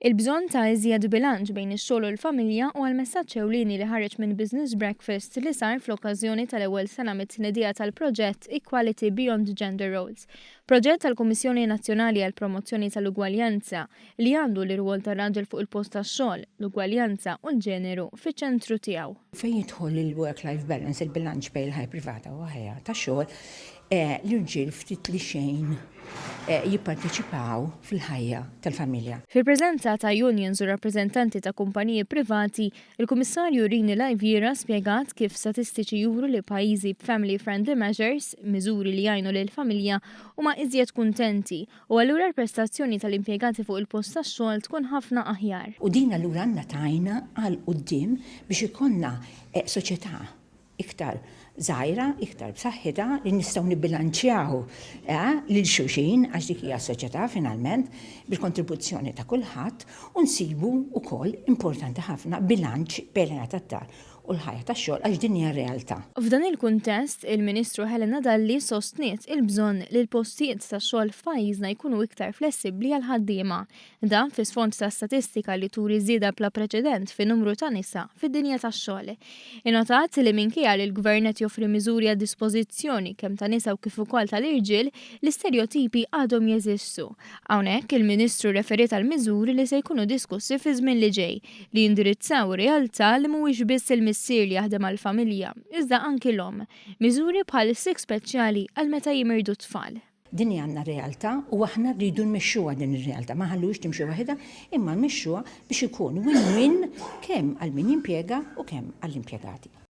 Il-bżonn ta' iżjed bilanċ bejn ix-xogħol u l-familja huwa l-messaġġ ewlieni li ħareġ minn Business Breakfast li sar fl-okkażjoni tal-ewwel sena mit-tnedija tal-proġett Equality Beyond Gender Roles, proġett tal-Kummissjoni Nazzjonali għall-Promozzjoni tal-Ugwaljanza li għandu l-irwol tar-raġel fuq il-post tax-xogħol, l-ugwaljanza u l-ġeneru fiċ-ċentru tiegħu. Fejn jidħol il-work-life balance, il-bilanċ bejn il-ħajja privata u ħajja tax-xogħol, l-irġiel ftit li xejn jipparteċipaw fil-ħajja tal-familja. Fil-preżenza ta' unions u rappreżentanti ta' kumpaniji privati, il-Kummissarju Rini Laiviera spjegat kif statistiċi juru li pajjiżi b'family friendly measures, miżuri li jgħinu lill-familja, huma iżjed kuntenti u allura l-prestazzjoni tal-impjegati fuq il-post tax-xogħol tkun ħafna aħjar. U din allura għandna tgħinna għal quddiem biex ikollna soċjetà iktar żgħira, iktar b'saħħitha, li nistgħu nibbilanċjaw lil xulxin għax dik hija s-soċjetà finalment bil-kontribuzzjoni ta' kulħadd u nsibu wkoll importanti ħafna bilanċ bejn il-ħajja tad-dar u l-ħajja tax-xogħol għax din hija r-realtà. F'dan il-kuntest, il-Ministru Helena Dalli sostniet il-bżonn li l-postijiet tax-xogħol f'pajjiżna jkunu iktar flessibbli għall-ħaddiema. Dan fi sfond ta' statistika li turi żieda bla preċedent fin-numru ta' nisa fid-dinja tax-xogħol. Innotat li minkejja li l-Gvern qed joffri miżuri għad-dispożizzjoni kemm ta' nisa u kif ukoll tal-irġiel, l-istereotipi għadhom jeżistu. Hawnhekk il-Ministru rreferiet għal miżuri li se jkunu diskussi fiż-żmien li ġej, li jindirizzaw realtà li mhuwiex biss il-missier li jaħdem għall-familja, iżda anki l-omm. Miżuri bħal sick speċjali għal meta jimirdu t-tfal. Din hi għandna realtà u aħna rridu nmexxuha din ir-realtà, ma nħalluhiex timxi waħedha imma nmexxuha biex ikun win-win kemm għal min jimpjega u kemm għall-impjegati.